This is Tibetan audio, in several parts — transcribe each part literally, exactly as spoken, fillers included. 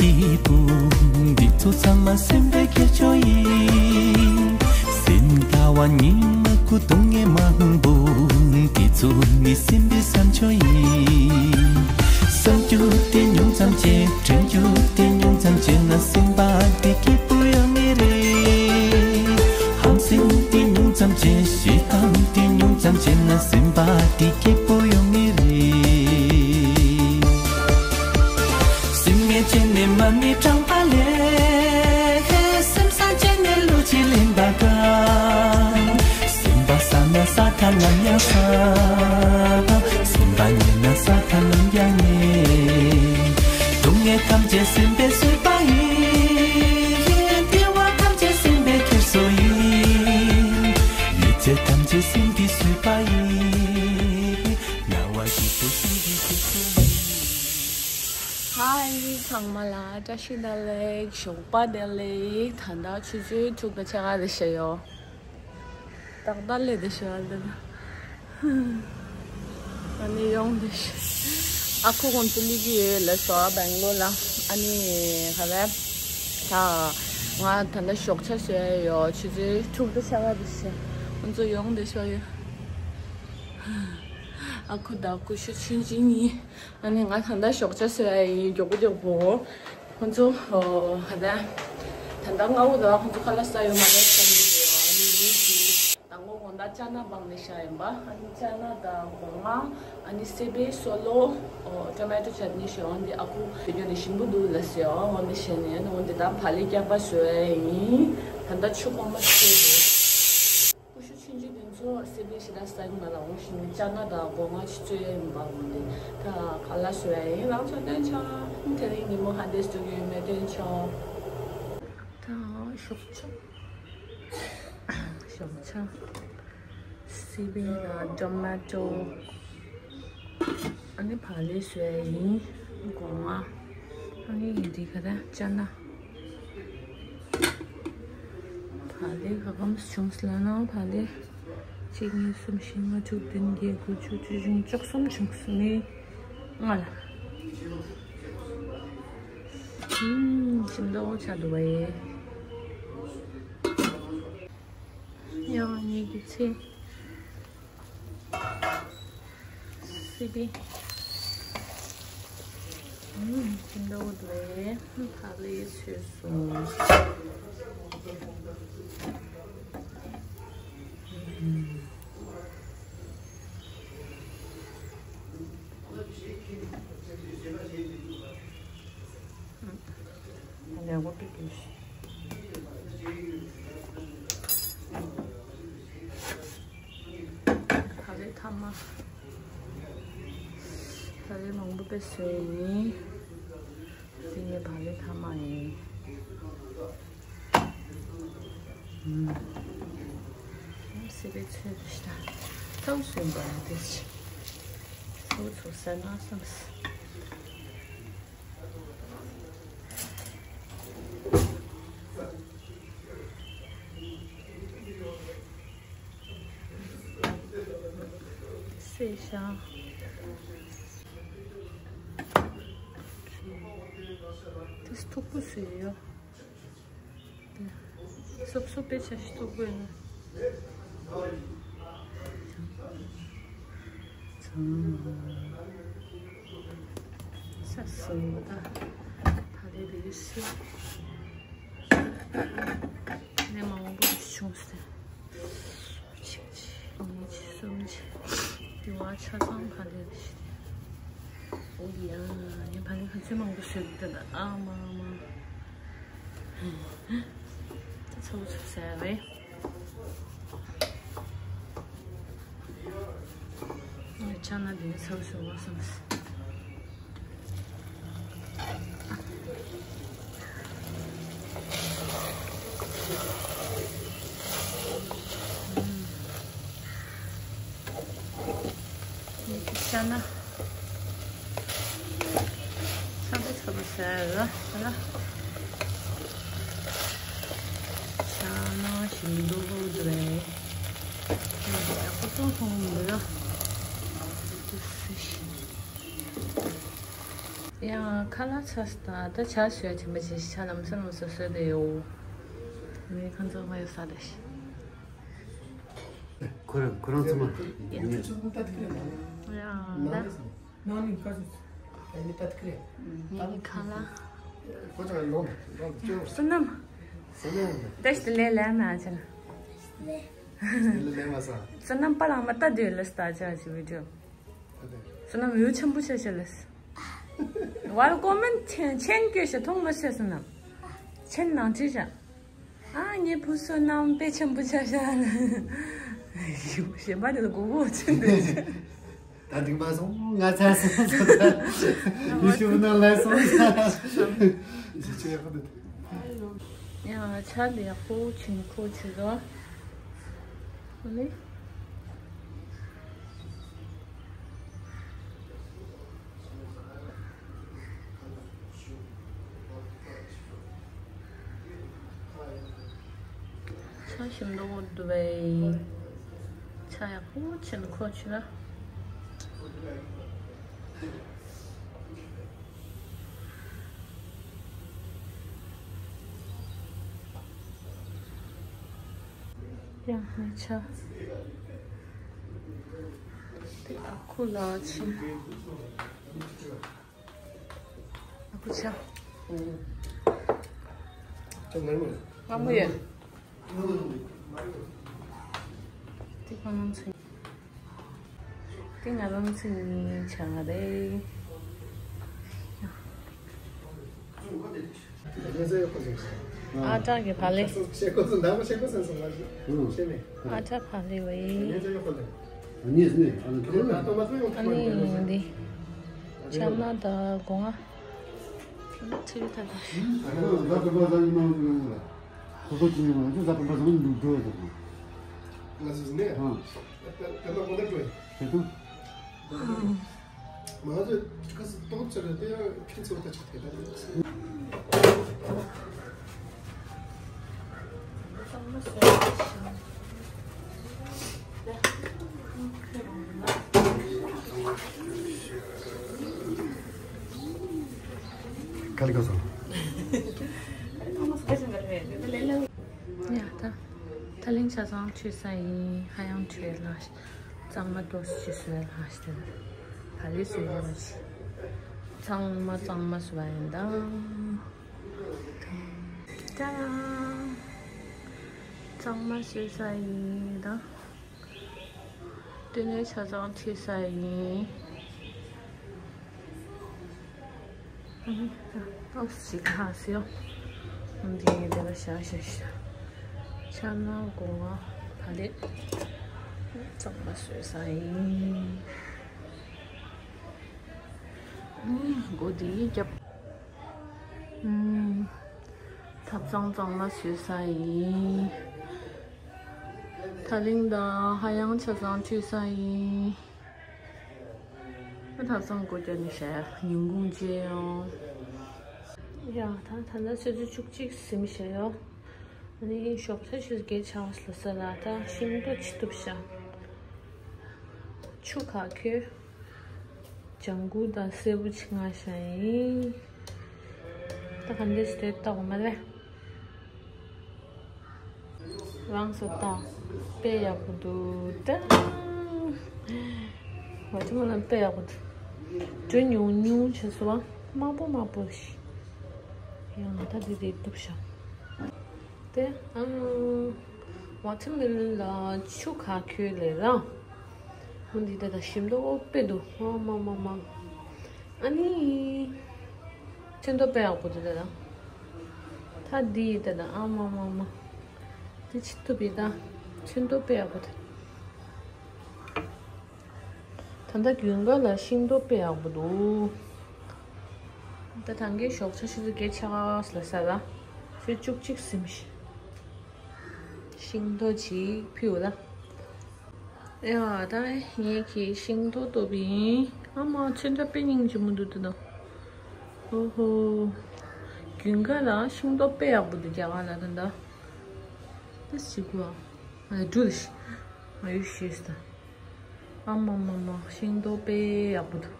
སྐྱིད་པོ་འདི་ཚོ་ཚང་མ་སེམས་པའི་ཁྱེར་ཕྱོགས་ཡིན། སེམས་ལྟ་བ་ཉིན་མ་ཁུ་སྡུག་བསྔལ་མང་པོ་འདི་ཚོ་ནི་སེམས་པའི་བསམ་ཕྱོགས་ཡིན། བསམ་རྒྱུ་དེ་ཉུང་ཙམ་བྱས། དྲན་རྒྱུ་དེ་ཉུང་ཙམ་བྱས་ན་སེམས་པ་དེ་སྐྱིད་པོ་ཡོང་ངེས་རེད། ཧམ་སེམས་དེ་ཉུང་ཙམ་བྱས། ཞེ་སྡང་དེ་ཉུང་ཙམ་བྱས་ན་སེམས་པ་དེ་སྐྱིད་པོ་ཡོང་ངེས་རེད། སེམས་ངལ་བྱས་ནས་མ་ཎི་བགྲངས་པ་ལས། སེམས་བཟང་བྱས་ནས་བློ་ཅིག་ལེན་པ་དཀའ། སེམས་པ་བཟང་ན་ས་ཁ་ལམ་ཡང་ས། སེམས་པ་ཉེས་ན་ས་ཁ་ལམ་ཡང་ཉེས། སྡུག་བསྔལ་ཐམས་ཅད་སེམས་པས་བཟོས་པ་ཡིན། བདེ་བ་ཐམས་ཅད་སེམས་པས་ཁྱེར་སོ་ཡིན། ཡོད་ཚད་ཐམས་ཅད་སེམས་ཀྱིས་བཟོས་པ་ཡིན། ན་བ་ཞིག་ཏུ་སེམས་ཀྱིས་ཁྱེར་སོ་ཡིན། ཧའི། ཚང་མ་ལ་བཀྲ་ཤིས་བདེ་ལེགས། ཞོགས་པ་བདེ་ལེགས། ད་ལྟ་ཆུ་ཚོད་དྲུག་དང་ཕྱེད་ཀ་རེད་ཤག་ཡོད། ཏག་ཏག་ལས་དེ་ཤོད་ཨ་ལེ། ཨ་ནི་ཡོང་དེ་ཤོད། ཨ་ཁུ་ཁོང་ཚོ་སླེབས་ཀྱི་ཡོད་ལབ་སོང་སྦེང་ལོར་ལ། ཨ་ནི་ག་རེ། ད་ང་ད་ལྟ་ཞོགས་ཇ་བཟོ་ཡ་ཡོད། ཆུ་ཚོད་དྲུག་དང་ཕྱེད་ཀ་དེ་ཤོད། ཁོང་ཚོ་ཡོང་དེ་ཤོད་ཡོད། ཨ་ཁུ་དང་ཀུ་ཤུ་ཆུང་ཆུང་གཉིས། ཨ་ནི་ང་ད་ལྟ་ཞོགས་ཇ་བཟོ་ཡ་ཡིན། མགྱོགས་པོ་མགྱོགས་པོ། ཁོང་ཚོ་ཨོ་ག་ད། ད་ལྟ་སྔ་པོ་དང་ཁོང་ཚོ་ཁ་ལག་ཟ་ཡོད་མ་རེད་བསམ་གྱི་འདུག་ཨ་ནི་ཡིན་གྱི། དང་པོ་དགོང་དག་ཅ་ན་སྦངས་ནས་བཞག་ཡིན་པ། ཨ་ནི་ཅ་ན་དང་སྒོ་ང་། ཨ་ནི་སེ་པན་སོ་ལོ། ཨོ་ཊོ་མེ་ཊོ་ཅ་ནི་ཞོ། འོན་ཏེ་ཨ་ཁུ་བི་ཌིའོ་དེ་ཞིམ་པོ་འདུག་ལབ་ཟེར། འོ་འདི་བྱས་ནས་འོན་ཏེ་ད་བག་ལེབ་སྐྱག་པ་བཟོ་ཡ་ཡིན། ད་ལྟ་ཆུ་གོང་མ་བསྲེས་རེད། ཀུ་ཤུ་ཆུང་ཆུང་དེ་ཚོ་སེ་པན་ཞེ་དྲག་ཟ་གི་མ་རེད། འོ་བྱས་ནས་ཅ་ན་དང་སྒོ་ང་ཆུ་ཚོད་ཡིན་པ། འོ་འདི་ད་ཁ་ལག་བཟོ་ཡ་ཡིན། རང་ཚོ་སྟོན་ཆོག་དེ་རིང་ཉིན་མོ་ཧ་འདས་སུ་ཡོད་མེད་སྟོན་ཆོག་ད་ཞོགས་ཇ། ཞོགས་ཇ། སི་པན་དང་ཊོ་མ་ཊོ། ཨ་ནི་བག་ལེབ་བཟོ་ཡ་ཡིན། སྒོ་ང་། ཨ་ནི་འདི་ག་རེ་ཅ་ན། བག་ལེབ་ག་གམ་བྱུང་ལབ་ན། བག་ལེབ་གཅིག་གཉིས་གསུམ་བཞི་ལྔ་དྲུག་བདུན་བརྒྱད་དགུ་བཅུ་བཅུ་གཅིག་བཅུ་གསུམ་བྱུང་སོང་ནི། ལྔ་ལ། ཨུམ། ཞིམ་མདོག་ཆགས་འདུག་པ་ཡེ། ཡང་ངེད་ཀྱི་ཚེ། སི་པན། ཨུམ། ཞིམ་མདོག་འདུག་པ་ཡེ། བག་ལེབ་བཟོས་སོང་། ཨུམ། ལས་འགོ་པི་ཀིལ། བག་ལེབ་ཐ་མ། བག་ལེབ་མང་པོ་དཔེ་བཟོས་ཡིན། འདི་ངའི་བག་ལེབ་ཐ་མ་ཡིན། ཨུམ། སི་པན་ཚོས་ཤ་སྟག་བཟོས་པ་ཡིན་དེ། ཚོ་ཚོ་ཟ་ན་བསམ། སེ་ཤ། དེ་སྟུག་པོ་བཟོས་ཡོད། སོབ་སོབ་དཔེ་ཆ་ཞིག་ཐུག་པས་ན། ཚང་མ་ས་སུ་ད་ད་ལེ་བེ་སི་ནས་མང་པོ་ཞིག་བྱུང་སྟེ། གཅིག་གཅིག་གཉིས་གཅིག་གསུམ་གཅིག་དེ་བ་ཆ་ཚང་བག་ལེབ་རེད་ཤག་འོ་ཡ། ངས་བག་ལེབ་ག་ཚོད་མང་པོ་བཟོས་འདུག་ད། ཨ་མ་མ། ད་ཚ་བོ་ཚ་ཟེར་རེད། ངས་ཆ་ན་དེ་ཚ་བོ་བཟོས་མ་སོང་། ཅ་ན། ཚ་པོ་ཚ་པོ་ཟ་ཡ་ལ་ལ། ཅ་ན་ཞིམ་མདོག་འདུག་རེད། ཡག་པོ་བཙོང་སོང་མི་ར། ཡང་ཁ་ལག་ཚར་སོང་། ད་ཇ་བཟོས་ཡ་དྲན་པ་བྱས་ཤིག་ཇ་ལམ་སང་ལམ་སང་བཟོས་བསྡད་ཡོད། ངས་ཁ་ཚང་མ་ཡོད་ས་རེད། ཁོ་རང་ཁོ་རང་ཚང་མ་ཡ། ཡང་ད། ངས་ཁ་ལག་བསོད་ནམས། བསོད་ནམས། བསོད་ནམས། བསོད་ནམས་པ་ལང་མ་ལྟ་དུས་ལ་སྟ་ཅག་ཅིག་བི་ཌིའོ། བསོད་ནམས་ཡུ་ཆེན་པོ་ཆ་ཤ་ལས། ཝལ་ཀོ་མེན་ཆེན་ཆེན་སྐྱོ་ཤ་མཐོང་མ་ཤ་བསོད་ནམས། ཆེན་ནང་ཅི་ཤ། ཨ་ངའི་བུ་བསོད་ནམས་དཔེ་ཆེན་པོ་ཆ་ཤ་ལ། གཞན་པ་དེ་ལ་མགོ་སྐོར་ཆེན་པོ་ཆ། ད་འགྲིག་པ་སོང་ང་ཚ་སོང་ཚ། ཡུ་ཤུ་ནང་ལ་སོང་ཚ། ཡ་ཆ་ལ་ཡག་པོ་ཆེན་ཁོ་ཆེ་རོ། ཨ་ནི། ཆ་ཞིམ་མདོག་འདུག་པས། ཆ་ཡག་པོ་ཆེན་ཁོ་ཆེ་ར། ཡང་ཧ་ཆ། དེ་ཨ་ཁུ་ལ་ཕྱིན། ཨ་ཁུ་ཆ། ང་མོ་ཡོད། དེ་ཁོ་རང་ཚོ། དེ་ང་རང་ཚོ་གཉིས་ཆ་རེད། ཨ་ཅག་གི་བག་ལེབ། ཨ་ཅག་བག་ལེབ་བ་ཡིན། ཨ་ནི་འདི། ཆ་ན་ད་སྒོ་ང་། ཁྲིད་ཐབས། ག་ལེ་ག་སོང་། ཡ་ད། ད་ལན་ཆ་ཚང་ཁྲུས་ས་ཡིན། ཧ་ཡང་ཁྲུས་ལ། གཙང་མ་ཏོག་ཙམ་བཟོས་ལ་ཞེས། ད་ལི་བཟོས་ཡོད་ཅི། གཙང་མ་གཙང་མ་བཟོས་པ་ཡིན་ད། ཏ་ཡང་། གཙང་མ་བཟོས་ས་ཡིན་ད། དེ་ནས་ཆ་ཚང་ཁྲུས་ས་ཡིན། ཨོ་ཞིག་ཧ་སེ་ཡོ། འདི་འདི་ལ་ཤ་ཤ་ཤ། ཆ་ན་གོ་ང་ཕ་ལེ། གཙང་མ་བཟོས་ས་ཡིན། ཨ་ནི་སྒོ་འདི་རྒྱབ། ཨུམ། ཐབ་ཚང་གཙང་མ་བཟོས་ས་ཡིན། ཐ་ལིང་དང་ཧ་ཡང་ཆ་ཚང་ཁྲུས་ས་ཡིན། ཨ་ཐབ་ཚང་སྒོ་རྒྱབ་ནས་བཞག་ཡ་ཉིན་གུང་རྗེ་ཡང་། ཡ་ད་ད་ལྟ་ཆུ་ཚོད་བཅུ་གཅིག་ཟིན་བཞག་ཡོད། ཨ་ནི་ཞོགས་ཇ་ཆུ་ཚོད་བརྒྱད་ཆགས་ལ་ས་ལ་ད་ཤིང་ཏོག་ཅི་ཐུབ་བཞག་ཆུ་ཁ་ཁོལ། ལྗང་གུ་དང་སེར་པོ་ཆེ་ང་ཤ་ཡིན། ད་ག་འདྲས་སེ་ལྟ་གོ་མ་རེད། རང་སོ་ད། དཔེ་ཡག་པོ་འདུག་ད། བ་ཅི་མ་ལ་དཔེ་ཡག་པོ་འདུག་འགྲོ་ཉུང་ཉུང་བྱས་སོང་བ། དམར་པོ་དམར་པོ་ཞིག་ཡང་ད་འདི་རེད་འདུག་ཤག་དེ་ཨང་། ཝ་ཊར་མེ་ལོན་ལ་ཆུ་ཁ་ཁོལ་ལེ་ར། ཧུན་འདི་ད་ད་ཞིམ་མདོག་དཔེ་འདུག་ཨ་མ་མ་མ། ཨ་ནི། ཚོན་མདོག་དཔེ་ཡག་པོ་འདུག་ད་ད། ད་འདི་ད་ད་ཨ་མ་མ་མ། འདི་ཆི་ཐུབ་པི་ད། ཚོན་མདོག་དཔེ་ཡག་པོ་འདུག་ད་ལྟ་དགུན་ཁ་ལ་ཤིང་ཏོག་དཔེ་ཡག་པོ་འདུག་ད་ཐང་གའི་ཞོགས་ཇ་ཆུ་ཚོད་བརྒྱད་ཆགས་ལ་ས་ལ། ཆུ་བཅུ་གཅིག་ཟིན་ཤིང་ཏོག་ཅིག་ཕུལ་ལ། ཡ་ད་ངས་ཀྱི་ཤིང་ཏོག་བཏོག་པ་ཡིན། ཨ་མ་ཚོན་ཁྲ་དཔེ་སྙིང་རྗེ་མོ་འདུག་ད་ད། ཨོ་ཧོ། དགུན་ཁ་ལ་ཤིང་ཏོག་དཔེ་ཡག་པོ་འདུག་རྒྱ་གར་ལ་ད་ད། ད་ཞིག་གོ་ཨ། ཨ་འགྲུལ་ཤི། ཨ་ཡུ་ཤེས་ད། ཨ་མ་མ་མ་ཤིང་ཏོག་དཔེ་ཡག་པོ་འདུག་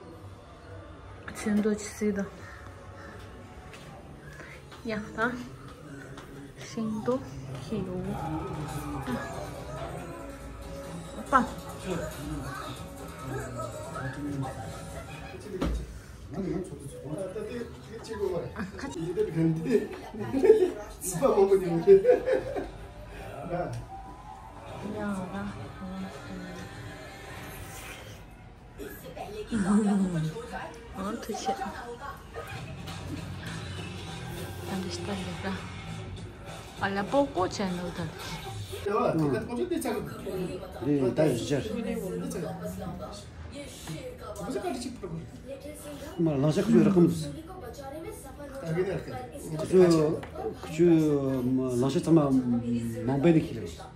ཚོན་མདོག་ཅི་སྲིད་དང་། ཡག་དང་། ཤིང་ཏོག་ཁྱེར་ཡོང་། པ། ཁ་ཅིག་ཨང་ཐུགས་རྗེ་ཆེ། ཨ་འདི་ལྟ་ཡོད་ར། ཨ་ལ་པོ་ཀོ་ཆེ་ནོ་ད། འདི་ད་ཞིག་ཆར། མ་ལང་ཤ་ཁུ་ཆུ་རག་གམ་འདུག་ཁུ་ཆུ་ཁུ་ཆུ་ལང་ཤ་ཚང་མ་མང་པོ་ནས་ཁྱེར་རེད།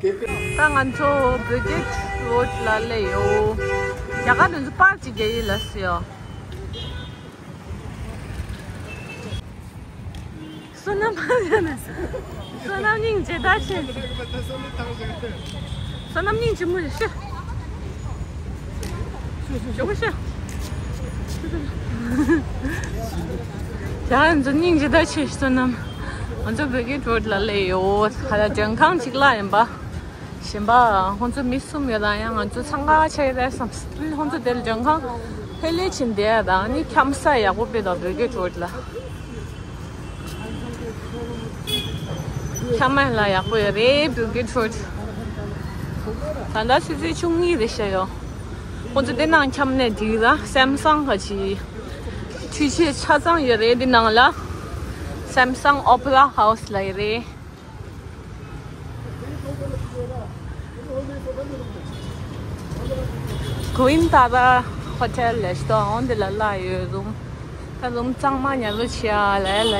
ད་ང་ཚོ་བྷི་རི་གེད་རོཌ་ལ་སླེབས་ཡོད། རྒྱ་གར་དེ་ཚོ་པར་ཅིག་རྒྱག་ཡིན་ལ་ཟེར་ཡོད། བསོད་ནམས་མ་ཡོད་ན། བསོད་ནམས་སྙིང་རྗེ་ད་ཆེ། བསོད་ནམས་སྙིང་རྗེ་མོ་ཞེ། ཞེ་པོ་ཞེ། ཡ་ང་ཚོ་སྙིང་རྗེ་ད་ཆེ་བསོད་ནམས། ང་ཚོ་བྷི་རི་གེད་རོཌ་ལ་སླེབས་ཡོད། ཧ་ལ་མགྲོན་ཁང་གཅིག་ལ་ཡིན་པ། གཞན་པ་ཁོང་ཚོ་མི་གསུམ་ཡོད་ལ་ཡང་ང་ཚོ་འཚང་ཁ་ཆགས་ཡོད་བསམ། ཁོང་ཚོ་དེར་མགྲོན་ཁང་ལྷོད་ལྷོད་ཕྱིན་བསྡད་ཡ་དང་ནི་འཁྱམ་ས་ཡག་པོ་དཔེ་དང་བྷི་རི་གེད་རོཌ་ལ། འཁྱམ་ཡ་ལ་ཡག་པོ་ཡོད་རེད་བྷི་རི་གེད་རོཌ། ད་ལྟ་ཆུ་ཚོད་བཅུ་གཉིས་རེད་ཤག་ཡོད། ཁོང་ཚོ་དེ་ནང་འཁྱམ་ནས་འགྲིག་ལ་སེམ་སང་ག་ཅི། འཕྲུལ་ཆས་ཆ་ཚང་ཡོད་རེད་དེ་ནང་ལ། སེམ་སང་ཨོ་པེ་ར་ཧའུ་སི་ལ་ཡོད་རེད། ཀུ་ཝིན་ཏཱ་ར་ཧོ་ཊེལ་ལས་ཤི་ཏོ་འོན་ཏེ་ལ་ལ་ཡོད་རུམ། ད་རུམ་གཙང་མ་ཉལ་རོ་ཆེ་ཨ་ལ་ལ།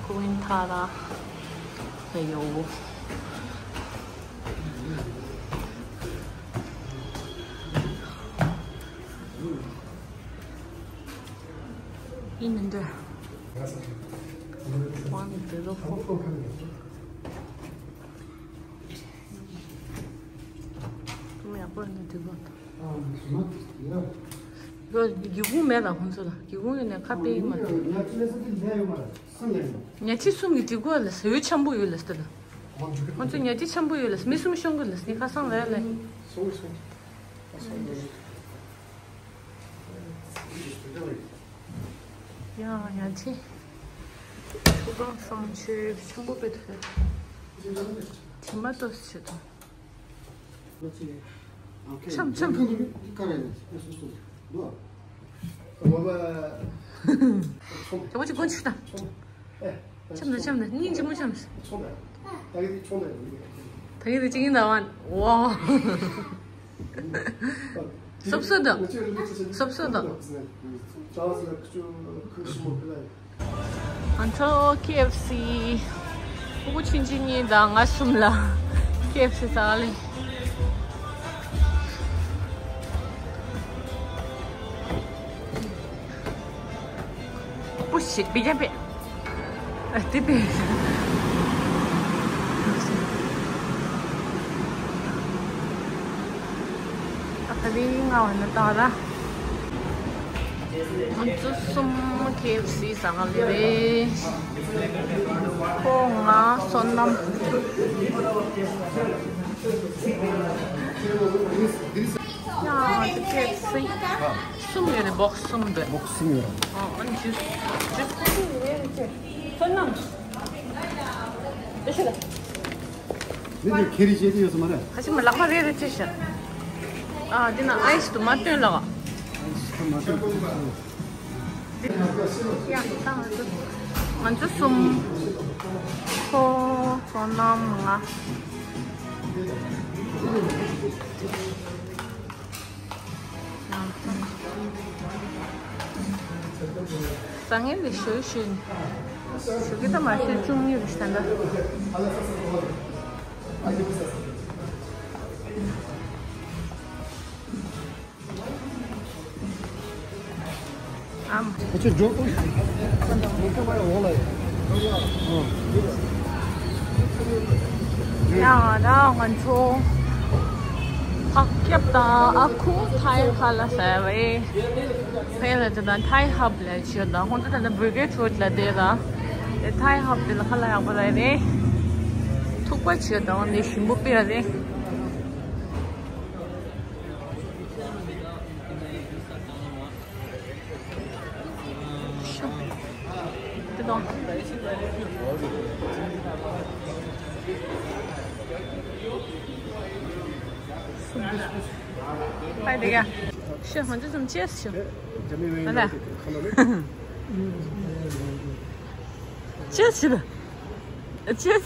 ཀུ་ཝིན་ཏཱ་ར་ལ་ཡོད། ཡིན་མི་འདུག་ཝང་འདི་ལོ་ཧོ། ཀུ་མི་ཡག་པོ་འདུག་འདི་ལོ། ཡོ་སྒེའུ་ཁུང་མེད་ལ་ཁོང་ཚོ་ལ་སྒེའུ་ཁུང་ཡོད་ནས་ཁ་དཔེ་ཡིན་མ་རེད། ཉལ་ཁྲི་གསུམ་གྱི་འགྲིག་གོ་ལ་ཟེར་ཡོད་ཆེན་པོ་ཡོད་ལ་ཟེར་ལ། ཁོང་ཚོ་ཉལ་ཁྲི་ཆེན་པོ་ཡོད་ལ་མི་གསུམ་ཤོང་གི་ལ་ཟེར་ཁ་སང་ལ་ལ། ཡང་ཡང་ཆེ། ཆུ་སྒང་གསང་ཆེ་ཆེན་པོ་དཔེ་ཐོས། དྲི་མ་ཏོག་ཙམ་བྱེད་དང་། འཆམ་འཆམ། དེ་བ་ཅི་དགོན་ཆུ་དང་། འཆམ་དང་འཆམ་དང་སྙིང་རྗེ་མོ་འཆམ། ད་གི་དེ་ཅིག་ཡིན་ད་བ། ཝའོ། སོབ་སོབ་དང་། སོབ་སོབ་དང་། ང་ཚོ་ཁེ་ཨེཕ་སི། ཕྲུ་གུ་ཆུང་ཆུང་གཉིས་དང་ང་གསུམ་ལ་ཁེ་ཨེཕ་སི་ཟ་ག་ལེན། པུ་ཤི་པི་ཀྱ་པེ། ཨ་ཏི་པེ། ཨ་ཁ་ལི་ང་བ་ན་ཏང་ར། ང་ཚོ་གསུམ་ཁེ་ཨེཕ་སི་ཟ་ག་ལེན་རེད། ཁོ་ང་བསོད་ནམས། ཡ་ཁེ་ཨེཕ་སི། གསུམ་ཡོད་རེད། སྦོག་སི་གསུམ་རེད། སྦོག་སི་གསུམ་ཡོད་རེད། ཨ་ཨ་ནི་ཇུས་ཇུས་ཁོ་ཚོ་ཡོད་རེད་ཅེ། བསོད་ནམས། ཨེ་ཤེ་ལ། འདི་འདི་ཁེ་རི་བྱེད་དུ་ཡོད་ས་མ་རེད། ཁ་ཅིག་མ་ལག་པ་རེ་རེ་བྱེད་ཤག་ཨ་འདི་ན་ཨའི་སི་དུ་མ་སྟོན་ལག་ཨ་ཨའི་སི་དུ་མ་སྟོན་ལག་ཡ་ད་ང་ཚོ་ང་ཚོ་གསུམ། ཁོ་བསོད་ནམས་ང་། བཟང་ངན་ལས་ཞོལ་ཞོལ། ཞོལ་གི་ད་མ་ཤེས་བཅུ་གཉིས་རེད་ད་ལྟ། ཨམ། ཁྱོད་འཇོག་ཨུ། མི་ཁྱོད་མ་ཡོང་ལ་ཡོང་། ཡང་ད་ང་ཚོ་ཕག་སྐྱབས་དང་ཨ་ཁུ་ཐའི་ཧ་ལ་ཟེར་བའི་ཕན་ལ་དེ་དང་ཐའི་ཧབ་ལ་ཆོས་དང་ཁོང་ཚོ་ད་ལྟ་བུ་གེ་ཕྲུག་ལ་བསྡད་ལ། དེ་ཐའི་ཧབ་དེ་ལ་ཧ་ལ་ཡག་པོ་རེད། ཐུག་པ་ཆོས་དང་ནི་ཞིམ་པོ་སྤེལ་རེད། Cheers. Cheers. Cheers.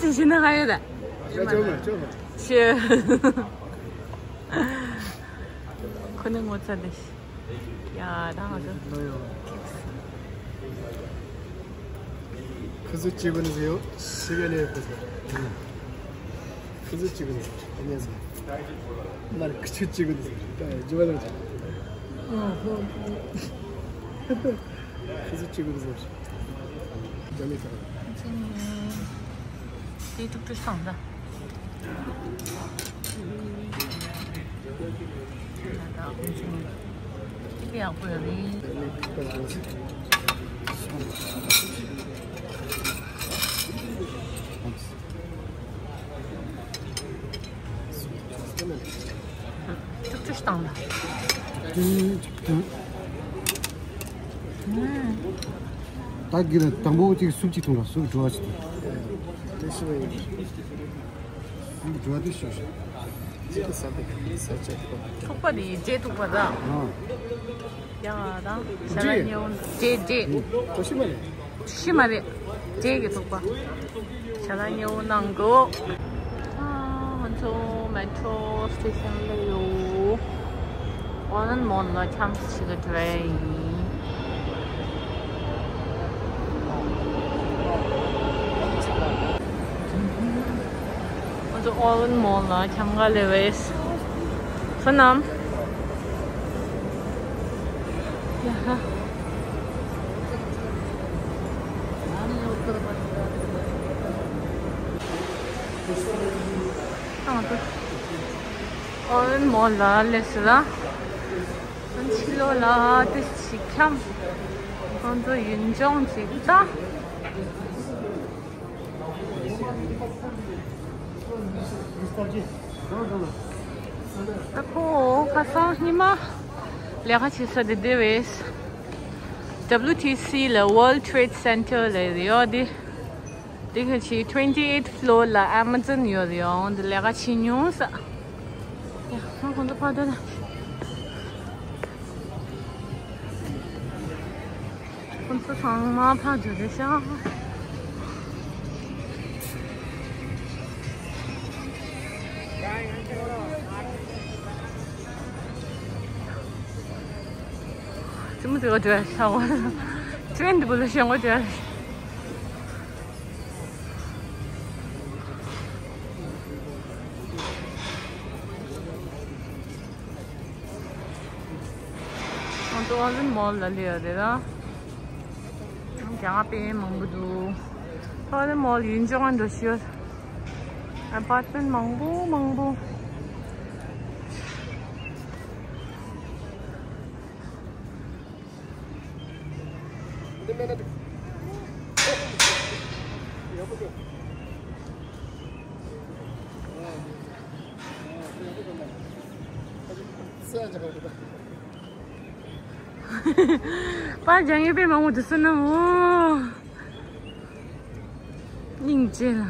Cheers. ཁོ་ནི་ངོ་ཚ་ལེ། ཡ་ད་ང་ཚོ། ཁུ་ཚུར་གཅིག་པུ་ནི་ཟེར་ཡོད། ཤི་ག་ནས་ཁུ་ཚུར། ཁུ་ཚུར་གཅིག་པུ་ནི་ཟེར། ཨ་ནི་ཟེར། མར་ཁུ་ཚུར་གཅིག་པུ་ནི་ཟེར། ད་ཇི་བ་ལ་ཇི། ཁུ་ཚུར་གཅིག་པུ་ནི་ཟེར། ཇ་མི་ཚ། དེ་ཏུག་ཏུག་སོང་ད། ཡག་པོ་ཡོད་རེད། ཏུག་ཏུག་བཏང་ལ། ད་གི་ལ་དང་པོ་གཅིག་སུབ་གཅིག་འཐུང་ར། སུབ་བྲོ་བ་གཅིག་འཐུང་། སུབ་བྲོ་བ་དེ་ཤོག་ཤོག་ཐུག་པ་དེ་རྗེས་ཐུག་པ་ད། ཨ། ཡང་ཨ་དང་། ཞྭ་ལ་ཉེའུ་རྗེས་རྗེས། གོ་ཤི་མ་རེད། ཤི་མ་རེད། རྗེས་ཀྱི་ཐུག་པ། ཞྭ་ལ་ཉེའུ་ནང་དུ། ཨ། ང་ཚོ་མེ་ཊྲོ་སི་ཊེ་ཤན་ལ་ཡོད། ཨོ་ལན་མོལ་ལ་འཁྱམས་ཤིག་གི་ཊེ་རེན་ཡིན། ང་ཚོ་ཨོ་ལན་མོལ་ལ་འཁྱམས་ག་ལེ་བས། ཁོ་རྣམས། ཡ་ཧ། ང་ཚོ་ཨོ་ལན་མོལ་ལ་སླེབས་སོང་ལ། ཕྱི་ལོགས་ལ་ཏོག་ཙམ་འཁྱམས། ཁོང་ཚོ་ཡུལ་ལྗོངས་ཤིག་ལྟ། ད་ཁོ་ཁ་སང་ཉི་མ་ལས་ཀ་བྱེད་ས་དེ་འདི་བས། W T C ལ་World Trade Center ལ་ཡོད་དེ། དེ་ག་ཆེ་twenty eighth floor ལ་Amazon ཡོད་ཡོང་དེ་ལས་ཀ་བྱེད་མྱོང་ས། ཡ་ང་ཁོང་ཚོ་ཕར་འགྲོ་ན། ཁོང་ཚོ་ཚང་མ་ཕར་འགྲོ་རེད་ཤག་ཙི་མོ་ཙི་ག་འགྲོ་ཡ་ཤག་བ། ཊེ་རེན་འདི་བུ་ལ་ཞེན་གོ་འགྲོ་ཡ། ང་ཚོ་ཨོ་ལན་མོལ་ལ་སླེབས་ཡོད་རེད་ལ། རྒྱ་གར་པའི་མང་པོ་འདུག་ཨོ་ལན་མོལ་ཡུལ་ལྗོངས་འགྲོ་ཤེས་ཡོད། ཨ་པར་ཊི་མེན་ཊི་མང་པོ་མང་པོ། པར་རྒྱག་མཁན་དཔེ་མང་པོ་འདུག་སོང་ན་མོ། སྙིང་རྗེ་ལ།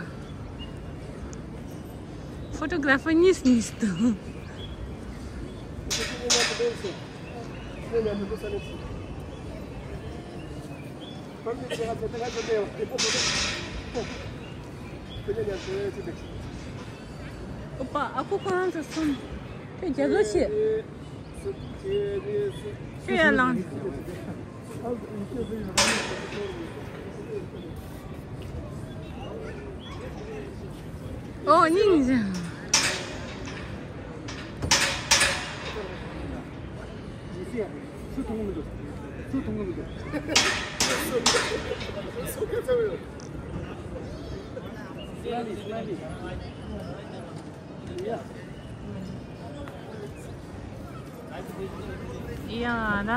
ཕོ་ཊོ་གྷི་ར་ཕར་གཉིས་གཉིས་འདུག་ཨོ་པ་ཨ་ཁུ་ཁོ་རང་ཚོ་གསུམ། ཁྱོད་རྒྱབ་ལོགས་བྱེད། ཁྱོད་ཡར་ལངས། ཨོ་སྙིང་རྗེ། ཡིན་ཟེར་ཡ། སུ་མཐོང་མི་འདུག་ཡ་ན།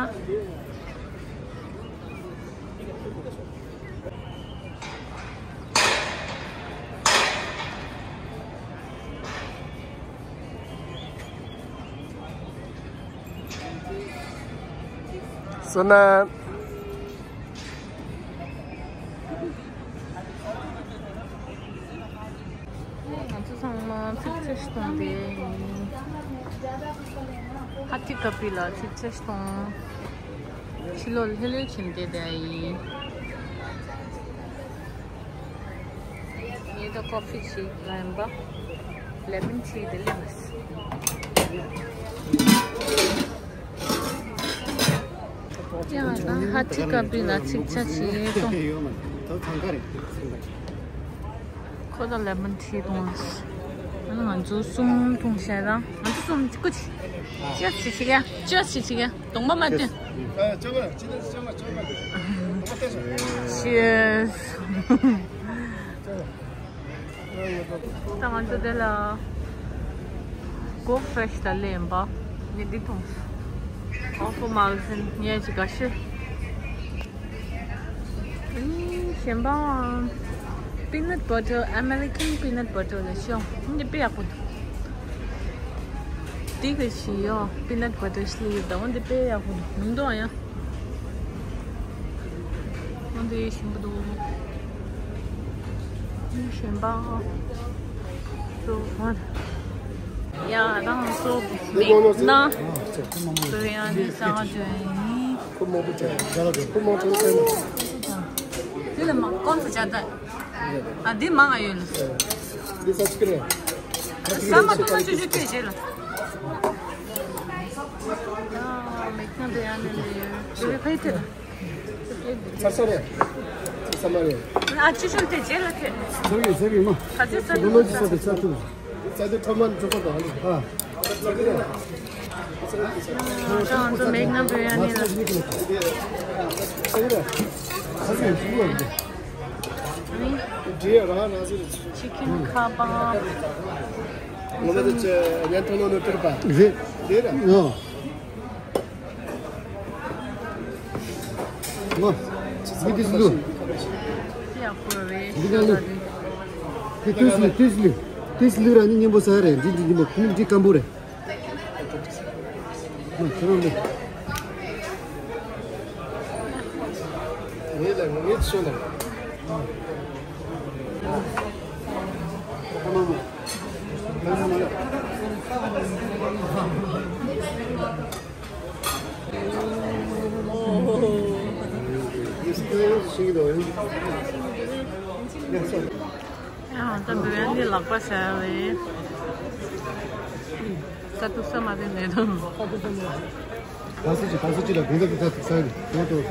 བསོད་ནམས། ང་ཚོ་ཚང་མ་ཚིག་ཚད་གཏོང་དེ་ཡིན། ཧ་ཐི་ཀ་པི་ལ་ཚིག་ཚད་གཏོང་། ཕྱི་ལོགས་ལྷོད་ལྷོད་བྱས་བསྡད་དེ་ཡིན། ངས་ད་ཀོ་ཕི་ཞིག་ལེན་པ། ལེ་མོན་ཊི་དེ་ལེན་པ། ཡང་ད་ཧ་ཐི་ཀ་པི་ལ་ཚིག་ཚད་ཞིག་གཏོང་། ཁོ་ད་ལེ་མོན་ཊི་གཏོང་། ང་ཚོ་གསུམ་གཏོང་བྱས་དང་། ང་ཚོ་གསུམ་ཅི་ཀུ་ཅི། ཅི་ཞིག་བྱེད་ཀྱི། ཅི་ཞིག་བྱེད་ཀྱི། གདོང་པ་མ་སྟོན། Cheers། ད་ང་ཚོ་དེ་ལ་གོ་ཕི་རེ་ཤི་ད་ལེན་པ། ངས་འདི་འཐུང་། ཨོ་ཕོ་མའུ་ཐན་ངས་ཅིག་དགའ་ཤོས། ཨུམ། གཞན་པའང་peanut butter, American peanut butter ལ་ཤོག་འདི་དཔེ་ཡག་པོ་འདུག་འདི་གི་ཞིག་ཡོད། peanut butter ཞིག་ཡོད། ད་འོ་འདི་དཔེ་ཡག་པོ་འདུག་མིང་འདོགས་ཡང་། འོ་འདི་ཞིམ་པོ་འདུག་གཞན་པ། So what? ཡ་རང་ཚོ་མིག་ན་བི་རི་ཡ་ནི་ཟ་བ་འཇོན་ཡིན། ཁོ་མང་པོ་བྱས། ཁོ་མང་པོ་བྱས། དེ་ལ་མ་ཀོན་ཚོ་བྱ་ད། ཨ་འདི་མང་ང་ཡོད་ལ། འདི་ས་ཆི་ཀི་རེད། ས་མ་ཐུབ་ན་ཆུ་ཆུ་ཐེ་རྗེས་ལ། ཡ་མིག་ན་བི་རི་ཡ་ནི་ལ་ཡོད། དེ་བས་ཕ་ཡི་ཐེ་ལ། ཚར་ས་རེད། ཚར་ས་མ་རེད། ཨ་ཆུ་ཆུ་ཐེ་རྗེས་ལ་ཐེ། ཟེར་གི་ཟེར་གི་མ། ཁ་ཆུ་ས་ལོ་ལོ་ཇི་ས་དེ་ཚར་ཐུབ། ཚར་དེ་ཁྲོ་མ་འཇོག་པ་དང་ཨ། ང་ཚོ་མིག་ན་བི་རི་ཡ་ནི་ལ། ཅི་ཀིན་ཁ་པ། ངོ་མ་དེ་ཚོ་ཉན་ཐོ་ནོ་ནོ་ཏུར་པ། རེད། རེད་ར། ཡོ། ང་། འདི་འདི་ལུ། ཡག་པོ་རེད། འདི་ག་ལུ། དེ་དུས་ལུ་དུས་ལུ། དུས་ལུ་ར་ནི་སྙན་པོ་ཟ་རེད། འདི་འདི་སྙན་པོ་ཁུངས་འདི་སྐམ་པོ་རེད། ང་ཁྱེད་རང་ལུ། ངེད་ལ་ངེད་ཤོད་ལ། ཡང་ད་འདི་ཡང་ནི་ལག་པ་བྱ་བའི་ས་དུ་ས་མ་དེ་ནས་དུ། ད་སུ་ཅི་ད་སུ་ཅི་ལ་དགོངས་དག་གི་ད་ས་ཡི་དགོངས་དག